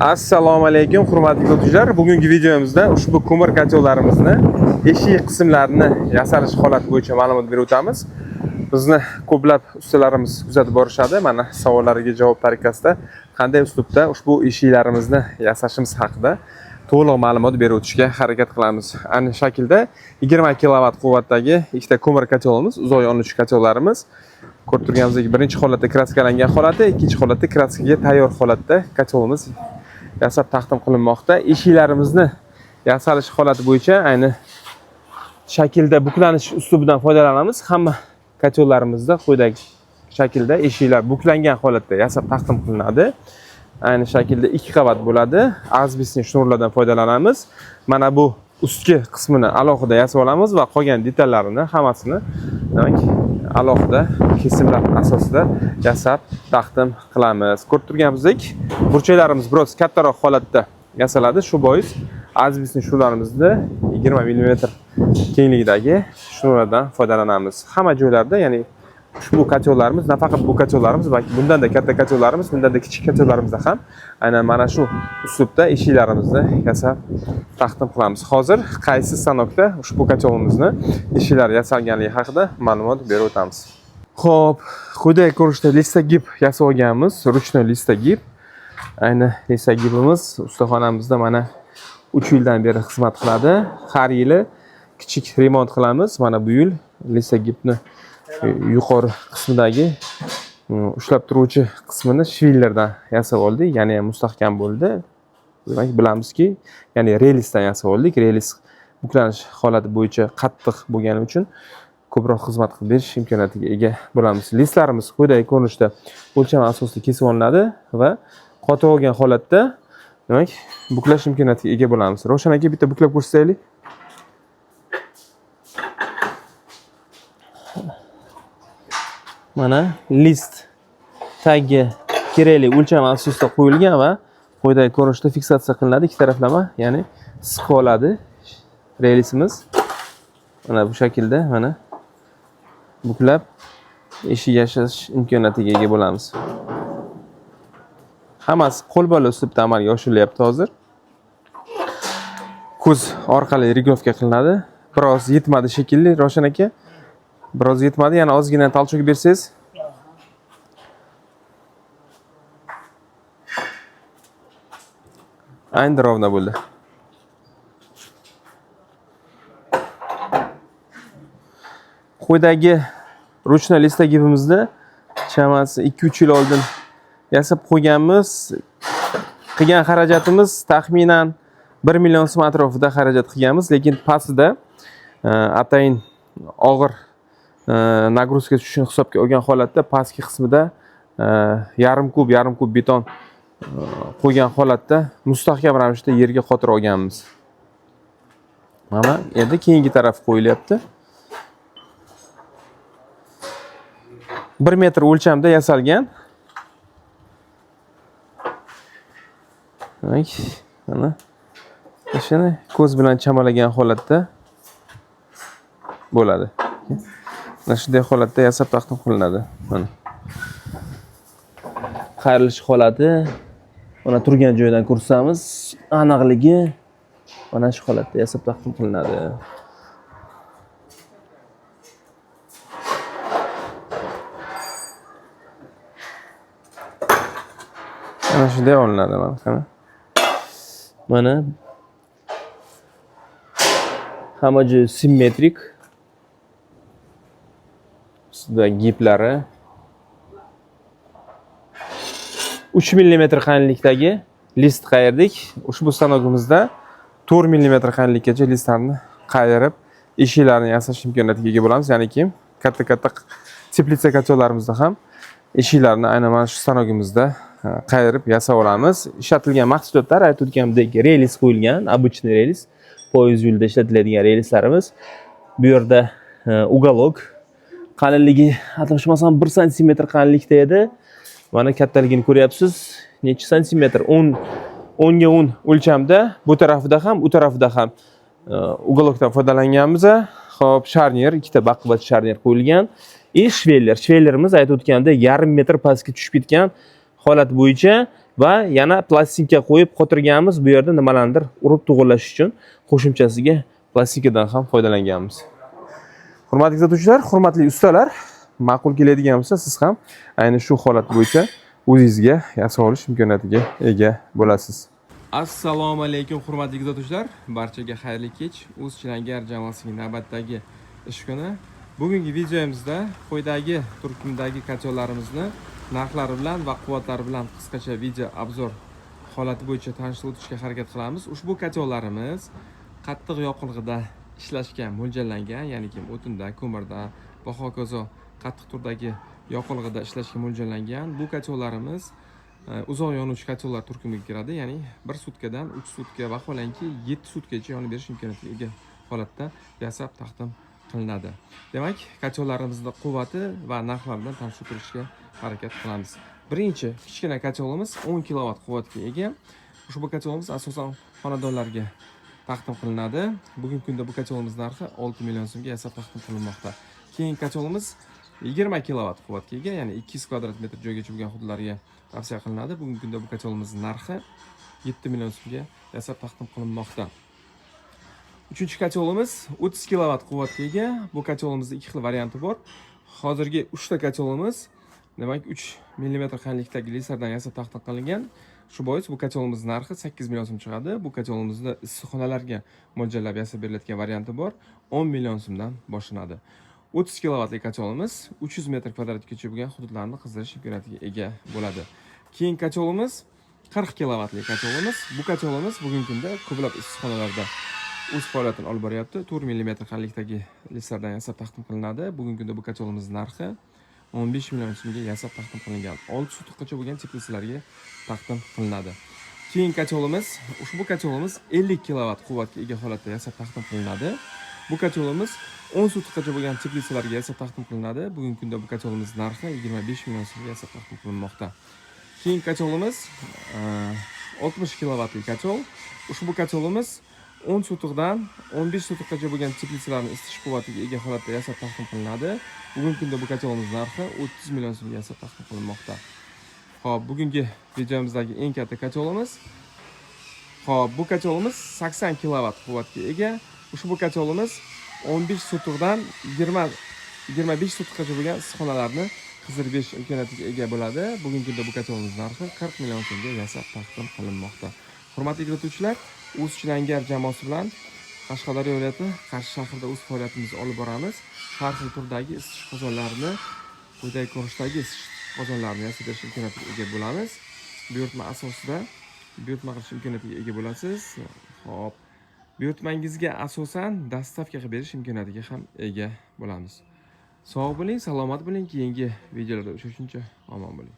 Assalomu alaykum hurmatli kuzatuvchilar. Bugungi videomizda ushbu ko'mir kotellarimizni eshik qismlarini yasalish holati bo'yicha ma'lumot berib o'tamiz. Bizni ko'plab ustalarimiz kuzatib borishadi. Mana savollariga javob tariqasida qanday uslubda ushbu eshiklarimizni yasashimiz haqida to'liq ma'lumot berib o'tishga harakat qilamiz. Ayni shaklda 20 kilovat quvvatdagi ikkita ko'mir kotelimiz, uzoq yonuvchi kotellarimiz. Ko'rib turganimizdek, birinchi holatda kraskalangan holati, ikkinchi holatda kraskaga tayyor holatda kotelimiz yasab taqdim qilinmoqda. Eshiklarimizni yasalish holati bo'yicha ayni shaklda buklanish uslubidan foydalanamiz. Hamma kotellarimizda quyidagi shaklda eshiklar buklangan holatda yasab taqdim qilinadi. Ayni shaklda ikki qavat bo'ladi. Asbestli shnurlardan foydalanamiz. Mana bu ustki qismini alohida yasab olamiz va qolgan detallarini hammasini demak alohida kesimlar asosida yasab taqdim qilamiz. Ko'rib turganimizdek, burchaklarimiz biroz kattaroq holatda yasaladi. Shu bois asbestli shnurlarimizni 20 mm kenglikdagi shnurlardan foydalanamiz. Hamma joylarda, ya'ni ushbu kotellarimiz, nafaqat bu kotellarimiz, balki bundanda katta kotellarimiz, bundanda kichik kotellarimizda ham aynan mana shu uslubda eshiklarimizni yasab taqdim qilamiz. Hozir qaysi stanokda ushbu kotelimizni eshiklari yasalganligi haqida ma'lumot berib o'tamiz. Xo'p, quyidagi ko'rinishda listagib yasab olganmiz, ручной listagib. Ayni listagibimiz ustaxonamizda mana 3 yildan beri xizmat qiladi. Har yili kichik remont qilamiz. Mana bu yil listagibni yuqori qismidagi ushlab turuvchi qismini shvillerdan yasab oldik, ya'ni mustahkam bo'ldi. Demak, bilamizki, ya'ni relisdan yasab oldik. Relis buklanish holati bo'yicha qattiq bo'lgani uchun ko'proq xizmat qilib berish imkoniyatiga ega bo'lamiz. Listlarimiz quyidagi ko'rinishda o'lcham asosida kesib olinadi va qotib olgan holatda demak buklash imkoniyatiga ega bo'lamiz. Ravshan aka, bitta buklab ko'rsataylik. Mana list tagi kerakli o'lcham asosida qo'yilgan va quyidagi ko'rinishda fiksatsiya qilinadi ikki taraflama, ya'ni siqib oladi relisimiz. Mana bu shaklda mana buklab eshik yashash imkoniyatiga ega bo'lamiz. Hammasi qo'lbola uslubda amalga oshirilyapti hozir. Ko'z orqali regirovka qilinadi. Biroz yetmadi shekilli, Ravshan aka. Biroz yetmadi, yana ozgina толчок bersangiz. Endi ровно bo'ldi. Quyidagi ручной listagibimizni chamasi 2-3 yil oldin yasab qo'yganmiz. Qilgan xarajatimiz taxminan 1 million so'm atrofida xarajat qilganmiz, lekin pastida atayin og'ir нагрузка tushishini hisobga olgan holatda pastki qismida yarim kub, yarim kub beton qo'ygan holatda mustahkam ravishda yerga qotirib olganmiz. Mana endi keyingi taraf qo'yilyapti. 1 metr o'lchamda yasalgan. Demak, mana shuni ko'z bilan chamalagan holatda bo'ladi. Mana shunday holatda yasab taqdim qilinadi. Mana qayrilish holati mana turgan joydan ko'rsamiz, aniqligi mana shu holatda yasab taqdim qilinadi. Mana shunday olinadi mana qani. Mana hamma joyi simmetrik. Ustida giplari 3 millimetr qalinlikdagi list qayirdik. Ushbu stanogimizda 4 millimetr qalinlikkacha listlarni qayirib, eshiklarni yasash imkoniyatiga ega bo'lamiz. Ya'niki katta-katta teplitsa kotellarimizda ham eshiklarni aynan mana shu stanogimizda qayirib yasab olamiz. Ishlatilgan mahsulotlar aytib o'tganimdek relis qo'yilgan, обычный relis, poyezd yo'lida ishlatiladigan relislarimiz. Bu yerda уголок qalinligi adashmasam 1 santimetr qalinlikda edi. Mana kattaligini ko'ryapsiz. Necha santimetr? 10 10ga 10 o'lchamda bu tarafida ham, u tarafida ham уголок dan foydalanganmiz. Xo'p, sharnir, ikkita baquvvat sharnir qo'yilgan. И швеллер. Швеллер imiz aytib o'tgandek yarim metr pastga tushib ketgan holat bo'yicha Va yana plastinka qo'yib qotirganmiz. Bu yerda nimalarnidir urib to'g'irlash uchun qo'shimchasiga plastinkadan ham foydalanganmiz. Hurmatli kuzatuvchilar, hurmatli ustalar, ma'qul keladigan bo'lsa, siz ham ayni shu holat bo'yicha o'zingizga yasab olish imkoniyatiga ega bo'lasiz. Assalomu alaykum, hurmatli kuzatuvchilar, barchaga xayrli kech. O'z Chilangar jamoasining navbatdagi ish kuni. Bugungi videomizda quyidagi turkumdagi kotellarimizni narxlari bilan va quvvatlari bilan qisqacha video обзор holati bo'yicha tanishtirib o'tishga harakat qilamiz. Ushbu kotellarimiz qattiq yoqilg'ida ishlashga mo'ljallangan, ya'ni kim o'tinda, ko'mirda va hokazo qattiq turdagi yoqilg'ida ishlashga mo'ljallangan. Bu kotellarimiz uzoq yonuvchi kotellar turkumiga kiradi, ya'ni 1 sutkadan 3 sutka, vaholanki 7 sutgacha yonib berish imkoniyatiga ega holatda yasab taqdim qilinadi. Demak, kotellarimizni quvvati va narxlari bilan tanishib o'tirishga harakat qilamiz. Birinchi kichkina kotelimiz 10 kilovat quvvatga ega. Ushbu kotelimiz asosan xonadonlarga taqdim qilinadi. Bugungi kunda bu kotelimiz narxi 6 million so'mga yasab taqdim qilinmoqda. Keyingi kotelimiz 20 kilovat quvvatga ega, ya'ni 200 kvadrat metr joygacha bo'lgan hududlarga tavsiya qilinadi. Bugungi kunda bu kotelimiz narxi 7 million so'mga yasab taqdim qilinmoqda. Uchinchi kotelimiz 30 kilovat quvvatga ega. Bu kotelimizda ikki xil varianti bor. Hozirgi 3 ta kotelimiz, demak, 3 mm qalinlikdagi listlardan yasab taqdim qilingan. Shu bois bu kotelimiz narxi 8 million so'm chiqadi. Bu kotelimizni issiqxonalarga mo'ljallab yasab berilayotgan varianti bor. 10 million so'mdan boshlanadi. 30 kilovatli kotelimiz 300 metr kvadratgacha bo'lgan hududlarni qizdirish imkoniyatiga ega bo'ladi. Keyin kotelimiz 40 kilovatli kotelimiz. Bu kotelimiz bugungi kunda ko'plab issiqxonalarda o'z faoliyatini olib boryapti. 4 mm qalinlikdagi listlardan yasab taqdim qilinadi. Bugungi kunda bu kotelimiz narxi 15 million so'mga yasab taqdim qilingan. 6 sotixgacha bo'lgan teplitsalarga taqdim qilinadi. Keyin kotelimiz, ushbu kotelimiz 50 kilovat quvvatga ega holatda yasab taqdim qilinadi. Bu kotelimiz 10 sotixgacha bo'lgan teplitsalarga yasab taqdim qilinadi. Bugungi kunda bu kotelimiz narxi 25 million so'mga yasab taqdim qilinmoqda. Keyin kotelimiz 60 kilovatli kotel. Ushbu kotelimiz 10 sotixdan 15 sotixgacha bo'lgan teplitsalarni isitish quvvatiga ega holatda yasab taqdim qilinadi. Bugungi kunda bu kotelimiz narxi 30 million so'mga yasab taqdim qilinmoqda. Xo'p, bugungi videomizdagi eng katta kotelimiz. Xo'p, bu kotelimiz 80 kilovat quvvatga ega. Ushbu kotelimiz 15 sotixdan 20 25 sotixgacha bo'lgan issiqxonalarni qizdirib berish imkoniyatiga ega bo'ladi. Bugungi kunda bu kotelimiz narxi 40 million so'mga yasab taqdim qilinmoqda. Hurmatli kuzatuvchilar, O'z Chilangar jamoasi bilan Qashqadaryo viloyati Qarshi shahrida o'z faoliyatimizni olib boramiz. Har xil turdagi isitish qozonlarini, quyidagi ko'rinishdagi isitish qozonlarini yasab berish imkoniyatiga ega bo'lamiz. Buyurtma asosida buyurtma qilish imkoniyatiga ega bo'lasiz. Xo'p, buyurtmangizga asosan доставка qilib berish imkoniyatiga ham ega bo'lamiz. Sog' bo'ling, salomat bo'ling. Keyingi videolarda uchrashguncha omon bo'ling.